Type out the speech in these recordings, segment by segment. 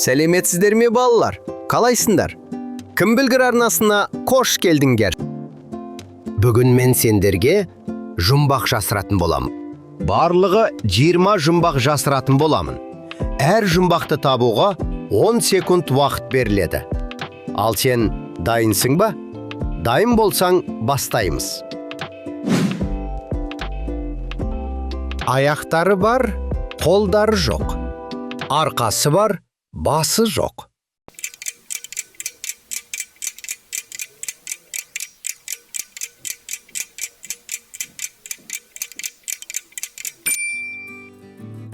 Сәлеметсіздер ме, балалар? Қалайсыңдар? Кім білгір арнасына қош келдіңдер. Бүгін мен сендерге жұмбақ жасыратын боламын. Барлығы 20 жұмбақ жасыратын боламын. Әр жұмбақты табуға 10 секунд уақыт беріледі. Ал сен дайынсың ба? Дайын болсаң, бастаймыз. Аяқтары бар, қолдары жоқ. Арқасы бар, басы жоқ.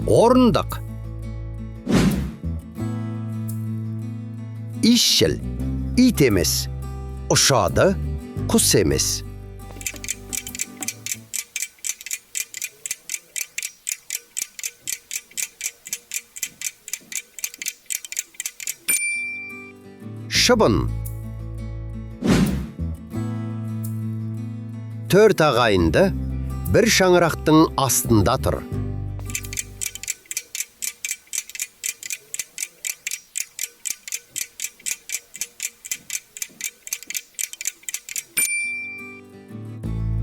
Орындық. Исшіл, ит емес. Ұшады, құс емес. Шыбын. Төрт ағайынды бір шаңырақтың астында тұр.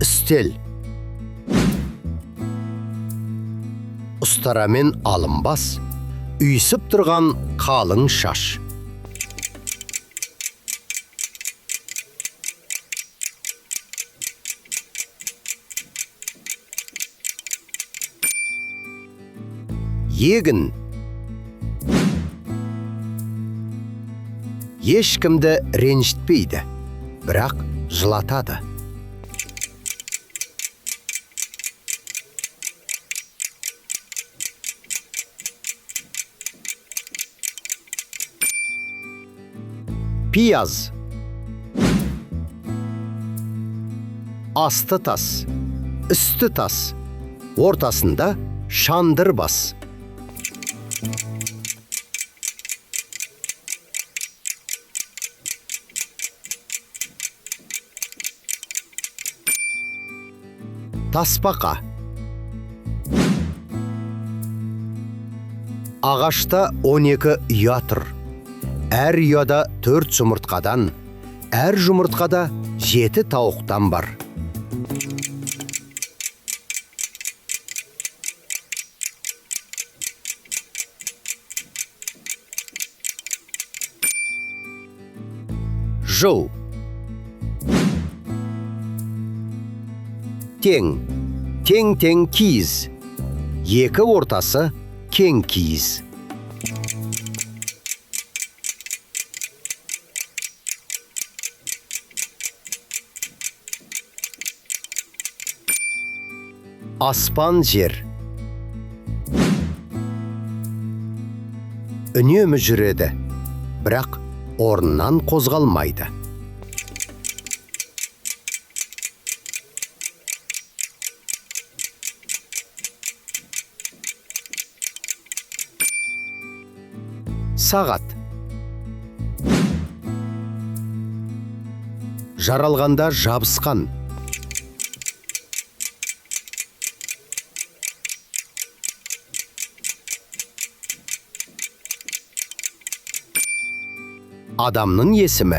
Үстел. Ұстарамен алынбас, үйісіп тұрған қалың шаш. Егін. Ешкімді ренжітпейді, бірақ жылатады. Пияз. Асты тас, үсті тас, ортасында шандыр бас. Тасбақа. Ағашта 12 ұя тұр. Әр ұяда 4 жұмыртқадан, әр жұмыртқада 7 тауықтан бар. Жыл. Тең. Тең-тең киіз. Екі ортасы кең киіз. Аспан жер. Үнемі жүреді, бірақ орнынан қозғалмайды. Сағат. Жаралғанда жабысқан. Адамның есімі.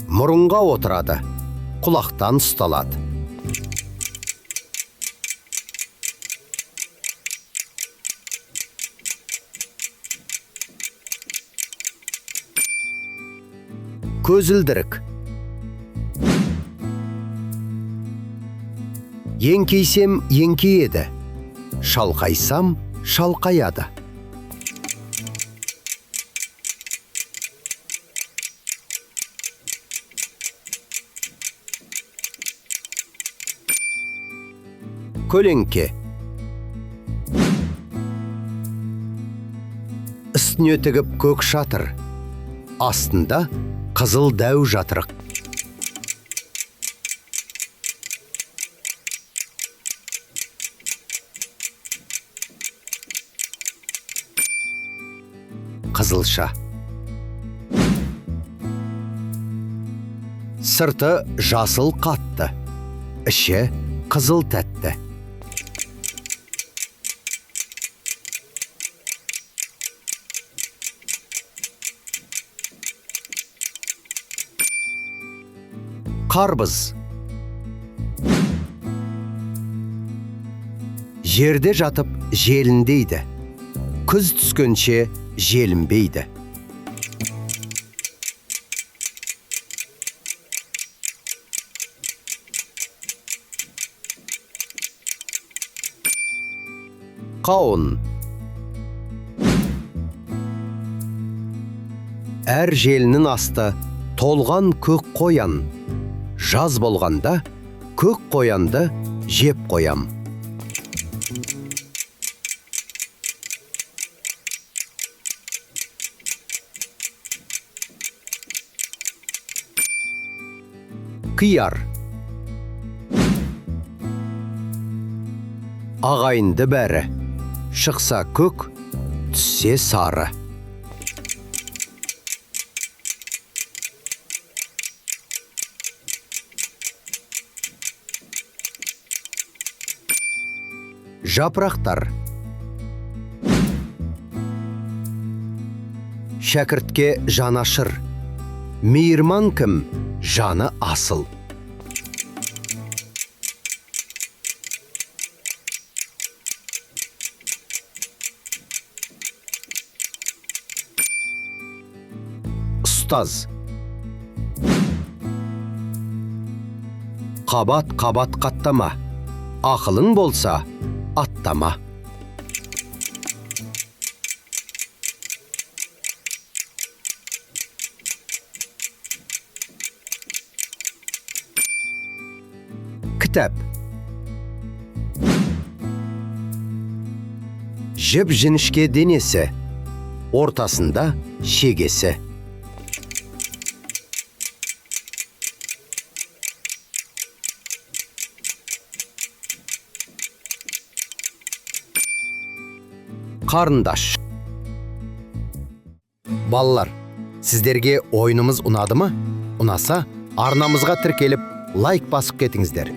Мұрынға отырады, құлақтан ұсталады. Көзілдірік. Еңкейсем еңкейеді, шалқайсам шалқаяды. Көлеңке. Үстіне тігіп көк шатыр, астында қызыл дәу жатырық. Қызылша. Сырты жасыл қатты, іші қызыл тәтті. Қарбыз. Жерде жатып желіндейді. Күз түскенше желінбейді. Қауын. Әр желінің асты толған көк қоян. Жаз болғанда көк қоянды жеп қоям. Қияр. Ағайынды бәрі. Шықса көк, түссе сары. Жапырақтар. Шәкіртке жанашыр. Мейірман кім, жаны асыл. Ұстаз. Қабат-қабат қаттама. Ақылың болса, аттама. Кітап. Жіп-жіңішке денесі, ортасында шегесі. Қарындаш. Балалар, сіздерге ойынымыз ұнады ма? Ұнаса, арнамызға тіркеліп, лайк басып кетіңіздер.